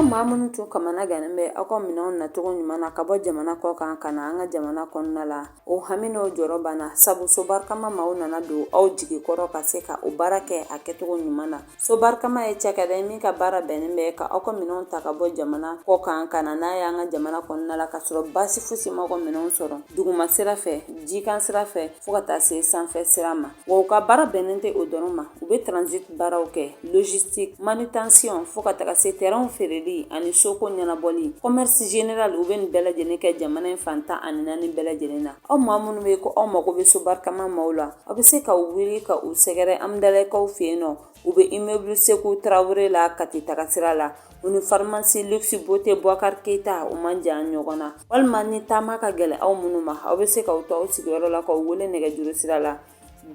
maa minnu tun kamana gannen bɛ aw ka minɛnw nacogo ɲuman na ka bɔ jamana kɔ kan ka na an ka jamana kɔnɔna la, o hami n'o jɔrɔ banna, sabu Sobarikama maaw nana don aw jigi kɔrɔ ka se ka o baara kɛ a kɛcogo ɲuman na. Sobarikama ye cakɛda ye min ka baara bɛnnen bɛ ka aw ka minɛnw ta ka bɔ jamana kɔ kan ka na n'a ye an ka jamana kɔnɔna la, ka sɔrɔ baasi fosi m'aw ka minɛnw sɔrɔ duguma sira fɛ, jikan sira fɛ, fo ka taa se sanfɛ sira ma. Wa u ka baara bɛnnen tɛ o dɔrɔn ma, u bɛ transit baaraw kɛ, logistique, manutention, fo ka taga se terrainw feereli ani soko ɲɛnabɔli, commerce général. U bɛ nin bɛɛ lajɛlen kɛ jamana in fan 14 bɛɛ lajɛlen na. Aw maa minnu bɛ ko aw mago bɛ Sobarikama maaw la, aw bɛ se ka wuli ka u sɛgɛrɛ Amudalayi fɛ yen nɔ. U bɛ immeuble Seku Tarawele la Kati taga sira la. U ni pharmacie Luxe Beauté Boubacar Keita, u man jan ɲɔgɔn na. Walima ni taama ka gɛlɛn aw minnu ma, aw bɛ se k'aw to aw sigiyɔrɔ la k'aw wele nɛgɛjuru sira la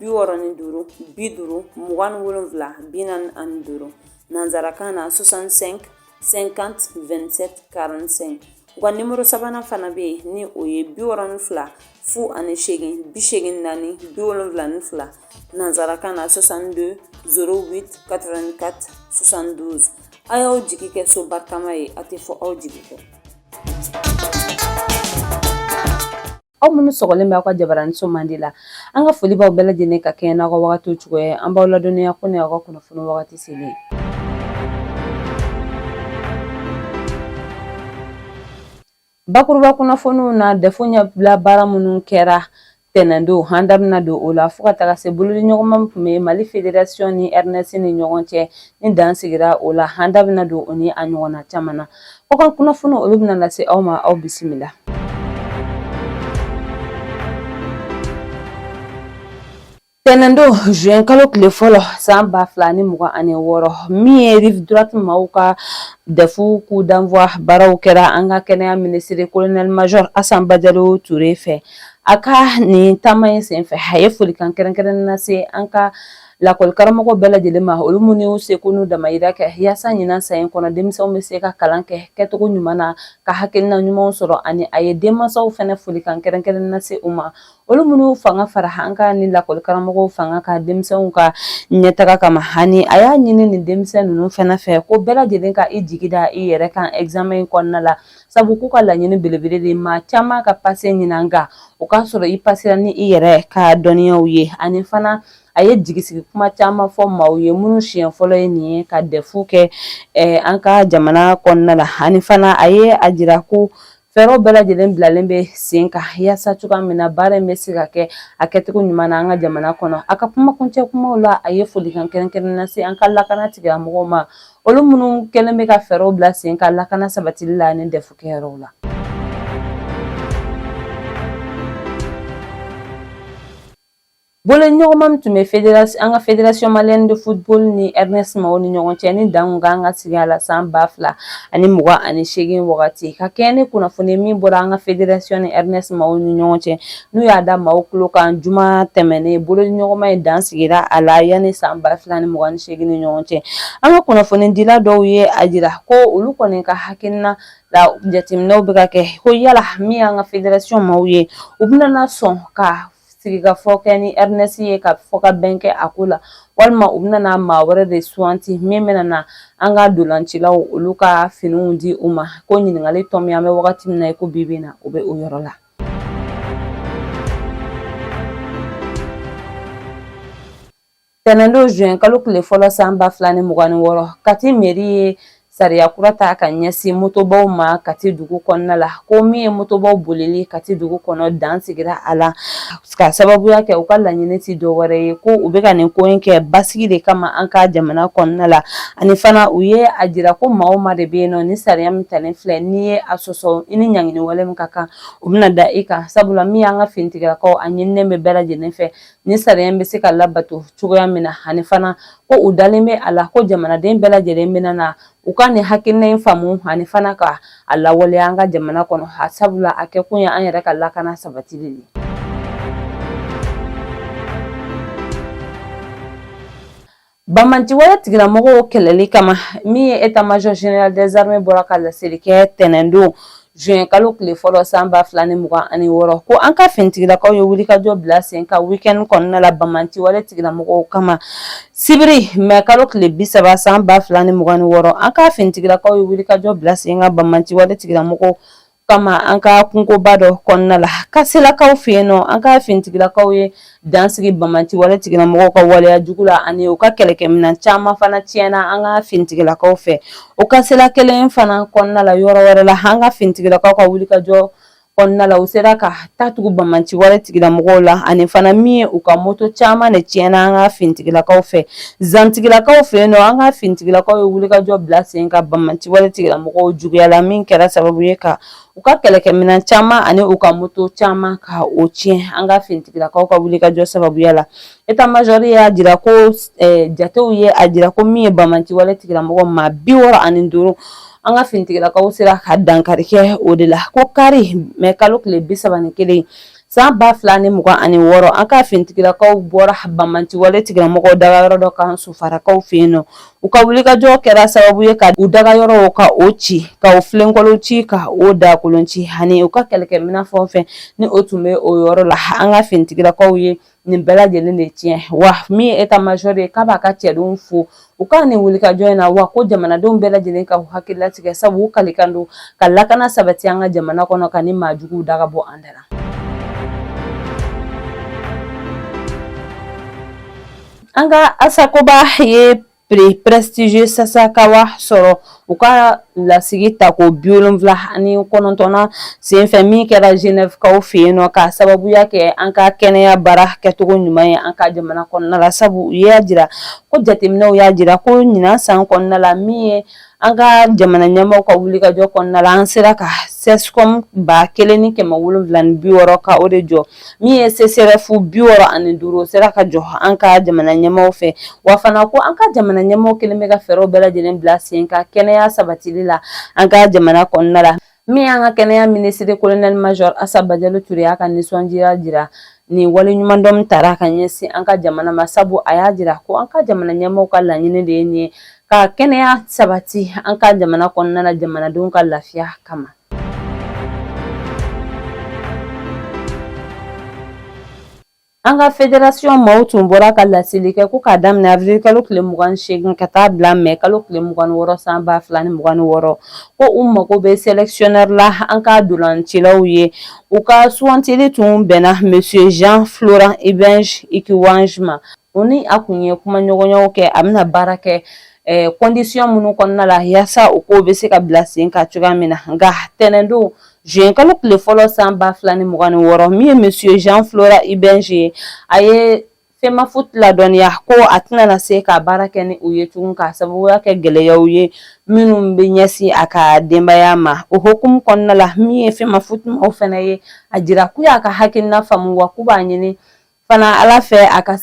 65 50 27 45, nansarakan na 65 50 27 45. U ka nimoro sabanan fana bɛ yen, ni o ye 62 08 84 72, nansarakan na 62 08 84 72. A y'aw jigi kɛ Sobarikama ye, a tɛ fɔ aw jigi kɔ. Aw minnu sɔgɔlen bɛ aw ka jabaraniso mandi la, an ka foli b'aw bɛɛ lajɛlen ka kɛɲɛ n'aw ka wagatiw cogoya ye. An b'aw ladɔnniya ko nin y'aw ka kunnafoni wagati selen ye. Bakuruba kunnafoniw na, dɛfu ɲɛbila baara minnu kɛra tɛnɛndon, an da bɛna don o la, fo ka taga se bolodiɲɔgɔnma min tun bɛ Mali Fédération ni RNS ni ɲɔgɔn cɛ, ni dan sigira o la. An da bɛna don o ni a ɲɔgɔnna caman na. Kɔkan kunnafoniw, olu bɛna lase aw ma. Aw bisimila. Tɛnɛndon juin kalo tile fɔlɔ san 2026, min ye Rive Droite maaw ka dɛfu coup d'envoi baaraw kɛra an ka kɛnɛya minisiri colonel major Asan Bajalo Ture fɛ. A ka nin taama in senfɛ, a ye folikan kɛrɛnkɛrɛnnen lase an ka lakɔli karamɔgɔ bɛɛ lajɛlen ma, olu minnu y'u seko n'u damayira kɛ yaasa ɲinan san in kɔnɔ denmisɛnw bɛ se ka kalan kɛ kɛcogo ɲuman na, ka hakilina ɲumanw sɔrɔ. Ani a ye denmansaw fɛnɛ folikan kɛrɛnkɛrɛnnen lase u ma, olu minnu fanga fara an ka ni lakɔli karamɔgɔw fanga ka denmisɛnw ka ɲɛtaga kama. Ani a y'a ɲini nin denmisɛn ninnu fɛnɛ fɛ ko bɛɛ lajɛlen ka i jigi da i yɛrɛ kan examen in kɔnɔna la, sabu k'u ka laɲini belebele de maa caman ka pase ɲinan, nka o k'a sɔrɔ i pasera ni i yɛrɛ ka dɔnniyaw ye. Ani fana a ye jigisigi kuma caman fɔ maaw ye minnu siɲɛ fɔlɔ ye nin ye ka dɛfu kɛ an ka jamana kɔnɔna la. Ani fana a ye a jira ko fɛɛrɛw bɛɛ lajɛlen bilalen bɛ sen kan yaasa cogoya min na baara in bɛ se ka kɛ a kɛcogo ɲuman na an ka jamana kɔnɔ. A ka kumakuncɛ kumaw la, a ye folikan kɛrɛnkɛrɛn lase an ka lakana tigilamɔgɔw ma, olu minnu kɛlen bɛ ka fɛɛrɛw bila sen kan lakana sabatili la ni dɛfu kɛyɔrɔw la. Bolodiɲɔgɔnma min tun bɛ an ka Fédération malienne de football ni RNS maaw ni ɲɔgɔn cɛ, ni dan kan ka sigi a la san 2028 wagati, ka kɛɲɛ ni kunnafoni min bɔra an ka Fédération ni RNS maaw ni ɲɔgɔn cɛ, n'u y'a da maaw tulo kan juma tɛmɛnen, bolodiɲɔgɔnma in dan sigira a la yanni san 2028 ni ɲɔgɔn cɛ. An ka kunnafonidila dɔw ye a jira ko olu kɔni ka hakilina la, jateminɛw bɛ ka kɛ ko yala min y'an ka Fédération maaw ye, u bɛna na sɔn ka sigikafɔ kɛ ni RNS ye ka fɔ ka bɛn kɛ a ko la, walima u bɛna na maa wɛrɛ de suwanti min bɛna na an ka dolancilaw olu ka finiw di u ma. Ko ɲininkali tɔ min an bɛ wagati min na i ko bi bi na, o bɛ o yɔrɔ la. Tɛnɛndon juin kalo tile fɔlɔ san 2026, Kati mairie ye sariya kura ta ka ɲɛsin motobaw ma Kati dugu kɔnɔna la, ko min ye motobaw bolili Kati dugu kɔnɔ, dan sigira a la, ka sababuya kɛ u ka laɲini ti dɔwɛrɛ ye ko u bɛ ka nin ko in kɛ basigi de kama an ka jamana kɔnɔna la. Ani fana u ye a jira ko maa o maa de bɛ yen nɔ, ni sariya min talen filɛ, n'i ye a sɔsɔ, i ni ɲangini wale min ka kan, o bɛna da i kan, sabula min y'an ka finitigilakaw, a ɲininen bɛ bɛɛ lajɛlen fɛ ni sariya in bɛ se ka labato cogoya min na. Ani fana ko u dalen bɛ a la ko jamanaden bɛɛ lajɛlen bɛna na u ka nin hakilina in faamu, ani fana ka a lawaleya an ka jamana kɔnɔ, sabula a kɛkun ye an yɛrɛ ka lakana sabatili ye. Banbaanciwale tigilamɔgɔw kɛlɛli kama, min ye état major général des armées bɔra ka laseli kɛ tɛnɛndon juin kalo tile fɔlɔ san 2026, ko an ka finitigilakaw ye wulikajɔ bila sen kan week-end kɔnɔna la banbaanci wale tigilamɔgɔw kama. Sibiri mɛ kalo tile 30 san 2026, an ka finitigilakaw ye wulikajɔ bila sen kan banbaanci wale tigilamɔgɔw kama an ka kungoba dɔ kɔnɔna la Kaselakaw fɛ yen nɔ. An ka finitigilakaw ye dansigi banbaanci wale tigilamɔgɔw ka waleya jugu la ani u ka kɛlɛkɛminɛn caman fana tiɲɛna an ka finitigilakaw fɛ. O Kasela kelen fana kɔnɔna la, yɔrɔ wɛrɛ la, an ka finitigilakaw ka wulikajɔ kɔnɔna la, u sera ka ta tugu banbaanci wale tigilamɔgɔw la ani fana min ye u ka moto caman de tiɲɛna an ka finitigilakaw fɛ. Zantigilakaw fɛ yen nɔ, an ka finitigilakaw ye wulikajɔ bila sen kan banbaanci wale tigilamɔgɔw juguya la, min kɛra sababu ye ka u ka kɛlɛkɛminɛn caman ani u ka moto caman ka o tiɲɛ an ka finitigilakaw ka wulikajɔ sababuya la. État major y'a jira ko jatew ye a jira ko min ye banbaanci wale tigilamɔgɔ maa 65, an ka finitigilakaw sera ka dankari kɛ o de la. Ko kari mɛ kalo tile 31 san 2026, an ka finitigilakaw bɔra banbaanci wale tigilamɔgɔw dagayɔrɔ dɔ kan Sofarakaw fɛ yen nɔ. U ka wulikajɔ kɛra sababu ye ka u dagayɔrɔw ka o ci, ka o filenkolon ci, ka o dakolon ci ani u ka kɛlɛkɛminɛn fɛn o fɛn ni o tun bɛ o yɔrɔ la, an ka finitigilakaw ye nin bɛɛ lajɛlen de tiɲɛ. Wa min ye état major ye, k'a b'a ka cɛdenw fo u ka nin wulikajɔ in na, wa ko jamanadenw bɛɛ lajɛlen ka u hakili latigɛ, sabu u kalikan don ka lakana sabati an ka jamana kɔnɔ, ka ni maa juguw daga bɔ an da la. An ka Asakoba ye prix prestigieux Sasakawa sɔrɔ u ka lasigi tako 79nan senfɛ min kɛra Genève kaw fɛ yen nɔ, ka sababuya kɛ an ka kɛnɛya baara kɛcogo ɲuman ye an ka jamana kɔnɔna la, sabu u y'a jira ko jateminɛw y'a jira ko ɲinan san kɔnɔna la, min ye an ka jamana ɲɛmaaw ka wulikajɔ kɔnɔna la, an sera ka CSCOM 1760 ka o de jɔ, min ye CSRéf 65, o sera ka jɔ an ka jamana ɲɛmaaw fɛ. Wa fana ko an ka jamana ɲɛmaaw kelen bɛ ka fɛɛrɛw bɛɛ lajɛlen bila sen kan kɛnɛya sabatili la an ka jamana kɔnɔna la. Min y'an ka kɛnɛya minisiri colonel major Asa Bajalo Ture y'a ka nisɔndiya jira ni waleɲumandɔn min tara ka ɲɛsin an ka jamana ma, sabu a y'a jira ko an ka jamana ɲɛmaaw ka laɲini de ye nin ye, ka kɛnɛya sabati an ka jamana kɔnɔna na jamanadenw ka lafiya kama. An ka fédération maaw tun bɔra ka laseli kɛ ko k'a daminɛ avril kalo tile 28 ka taa bila mai kalo tile 26 san 2026, ko u mago bɛ sélectionneur la an ka dolancilaw ye. U ka sugantili tun bɛnna monsieur Jean Florent Ibenge Ikiwange ma. U ni a kun ye kumaɲɔgɔnyaw kɛ, a bɛna baara kɛ condition minnu kɔnɔna la yaasa o kow bɛ se ka bila sen kan cogoya min na. Nka tɛnɛndon juin kalo tile fɔlɔ san 2026, min ye monsieur Jean Florent Ibenge ye, a ye FEMAFOOT ladɔnniya ko a tɛna na se ka baara kɛ ni u ye tugun, k'a sababuya kɛ gɛlɛyaw ye minnu bɛ ɲɛsin a ka denbaya ma. O hukumu kɔnɔna la, min ye FEMAFOOT maaw fana ye a jira k'u y'a ka hakilina faamu, wa k'u b'a ɲini fana Ala fɛ a ka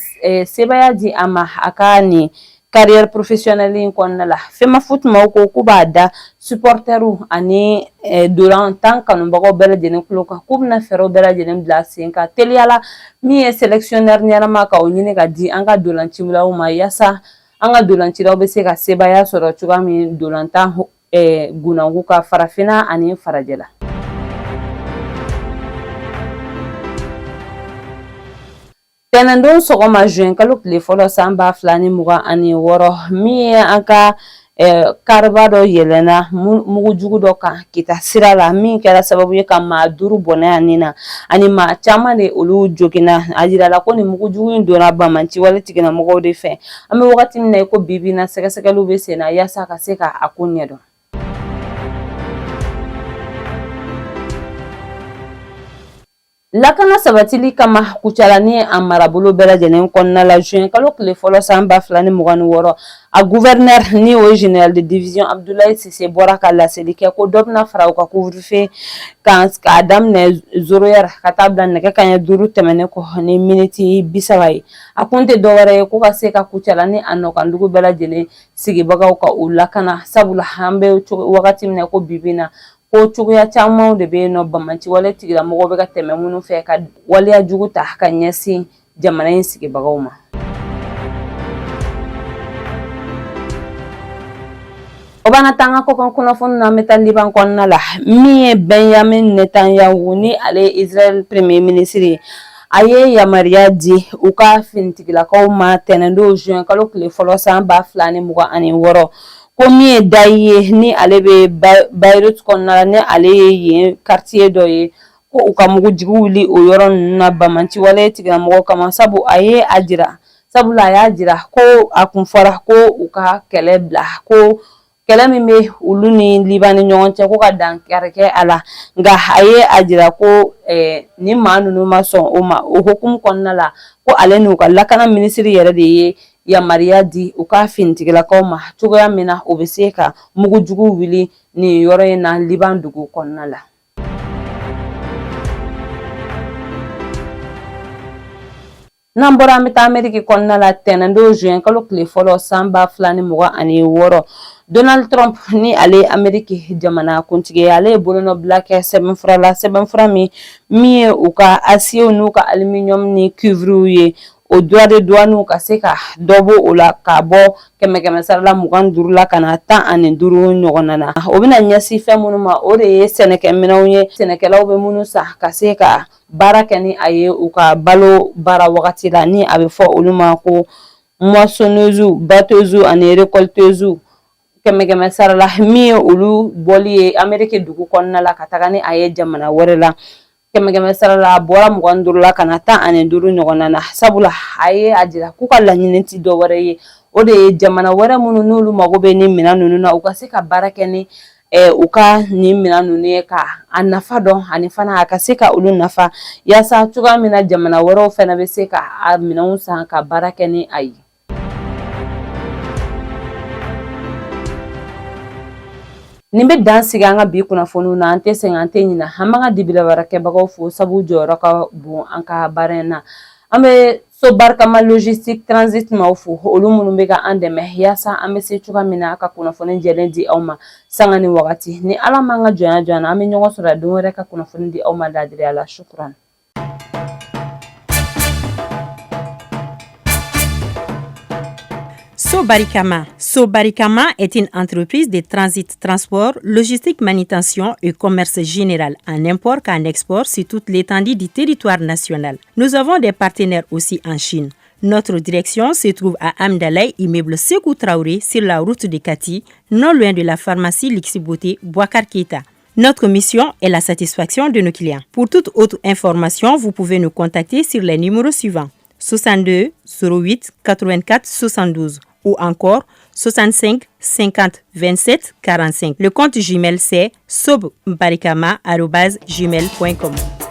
sebaaya di a ma a ka nin carrière professionnelle in kɔnɔna la. FEMAFOOT maaw ko k'u b'a da supporters ani dolantan kanubagaw bɛɛ lajɛlen tulo kan, k'u bɛna fɛɛrɛw bɛɛ lajɛlen bila sen kan teliya la, min ye sélectionneur ɲɛnama ka o ɲini ka di an ka dolancilaw ma, yaasa an ka dolancilaw bɛ se ka sebaaya sɔrɔ cogoya min dolantan gunankun kan farafinna ani farajɛla. Tɛnɛndon sɔgɔma juin kalo tile fɔlɔ san 2026, min ye an ka kariba dɔ yɛlɛnna mugujugu dɔ kan Kita sira la, min kɛra sababu ye ka maa 5 bɔnɛ a ni na ani maa caman de olu joginna. A jirala ko nin mugujugu in donna banbaanci wale tigilamɔgɔw de fɛ. An bɛ wagati min na i ko bi bi na, sɛgɛsɛgɛliw bɛ sen na yaasa ka se ka a ko ɲɛdɔn. Lakana sabatili kama Kucala ni a marabolo bɛɛ lajɛlen kɔnɔna la, juin kalo tile fɔlɔ san 2026, a gouverneur ni o ye général de division Abdoulaye Cissé bɔra ka laseli kɛ ko dɔ bɛna fara u ka couvre-feu kan k'a daminɛ zéro heure ka taa bila nɛgɛ kanɲɛ 5 tɛmɛnen kɔ ni miniti 30 ye. A kun tɛ dɔwɛrɛ ye ko ka se ka Kucala ni a nɔkandugu bɛɛ lajɛlen sigibagaw ka u lakana, sabula an bɛ wagati min na ko bi bi na, ko cogoya camanw de bɛ yen nɔ banbaanci wale tigilamɔgɔw bɛ ka tɛmɛ minnu fɛ ka waleya jugu ta ka ɲɛsin jamana in sigibagaw ma. O b'an ta an ka kɔkan kunnafoni na, an bɛ taa Liban kɔnɔna la. Min ye Benjamin Netanyahu ni ale ye Israël premier ministre ye, a ye yamaruya di u ka finitigilakaw ma tɛnɛndon juin kalo tile fɔlɔ san 2026, ko min ye Dahieh ye, ni ale bɛ Beyrouth kɔnɔna la, ni ale ye yen quartier dɔ ye, ko u ka mugujugu wuli o yɔrɔ ninnu na banbaanciwale tigilamɔgɔw kama, sabu a ye a jira sabula a y'a jira ko a kun fɔra ko u ka kɛlɛ bila, ko kɛlɛ min bɛ olu ni Liban ni ɲɔgɔn cɛ, ko ka dankari kɛ a la. Nka a ye a jira ko ni maa ninnu ma sɔn o ma. O hukumu kɔnɔna la, ko ale n'u ka lakana minisiri yɛrɛ de ye yamaruya di u ka finitigilakaw ma cogoya min na u bɛ se ka mugujugu wuli nin yɔrɔ in na Liban dugu kɔnɔna la. N'an bɔra, an bɛ taa Ameriki kɔnɔna la. Tɛnɛndon juin kalo tile fɔlɔ san 2026, Donald Trump, ni ale ye Ameriki jamana kuntigi ye, ale ye bolonɔbila kɛ sɛbɛnfura la, sɛbɛnfura min ye u ka acier n'u ka aluminium ni cuivre ye, o droit de douane ka se ka dɔ bɔ o la, ka bɔ kɛmɛ kɛmɛ sara la 25 la ka na 15 ɲɔgɔnna na. O bɛna ɲɛsin fɛn minnu ma, o de ye sɛnɛkɛminɛnw ye, sɛnɛkɛlaw bɛ minnu san ka se ka baara kɛ ni a ye u ka balo baara wagati la, ni a bɛ fɔ olu ma ko moissonneuse, batteuse ani récolteuse. Kɛmɛ kɛmɛ sara la, min ye olu bɔli ye Ameriki dugu kɔnɔna la ka taga ni a ye jamana wɛrɛ la, kɛmɛ kɛmɛ sara la a bɔra 25 la ka na 15 ɲɔgɔnna na, sabula a ye a jira k'u ka laɲini tɛ dɔ wɛrɛ ye, o de ye jamana wɛrɛ minnu n'olu mago bɛ ni minɛn ninnu na, u ka se ka baara kɛ ni u ka nin minɛn ninnu ye, ka a nafa dɔn, ani fana a ka se ka olu nafa, yaasa cogoya min na jamana wɛrɛw fana bɛ se ka a minɛnw san ka baara kɛ ni a ye. Nin bɛ dan sigi an ka bi kunnafoniw na. An tɛ sɛgɛn, an tɛ ɲinɛ. An b'an ka dibilabaarakɛbagaw fo, sabu jɔyɔrɔ ka bon an ka baara in na. An bɛ So Barikama Logistique Transit maaw fo, olu minnu bɛ ka an dɛmɛ yaasa an bɛ se cogoya min na ka kunnafoni jɛlen di aw ma sanga ni wagati. Ni Ala m'an ka jɔnya jɔ an na, an bɛ ɲɔgɔn sɔrɔ don wɛrɛ ka kunnafoni di aw ma laadiriya la. Shukran. So Barikama. So Barikama est une entreprise de transit, transport, logistique, manutention et commerce général en import qu'en export sur toute l'étendue du territoire national. Nous avons des partenaires aussi en Chine. Notre direction se trouve à Hamdallaye, immeuble Sekou Traoré, sur la route de Kati, non loin de la pharmacie Lixiboté Boikar Keita. Notre mission est la satisfaction de nos clients. Pour toute autre information, vous pouvez nous contacter sur les numéros suivants: 62 08 84 72 ou encore 65 50 27 45. Le compte Gmail, c'est sobbarikama.gmail.com.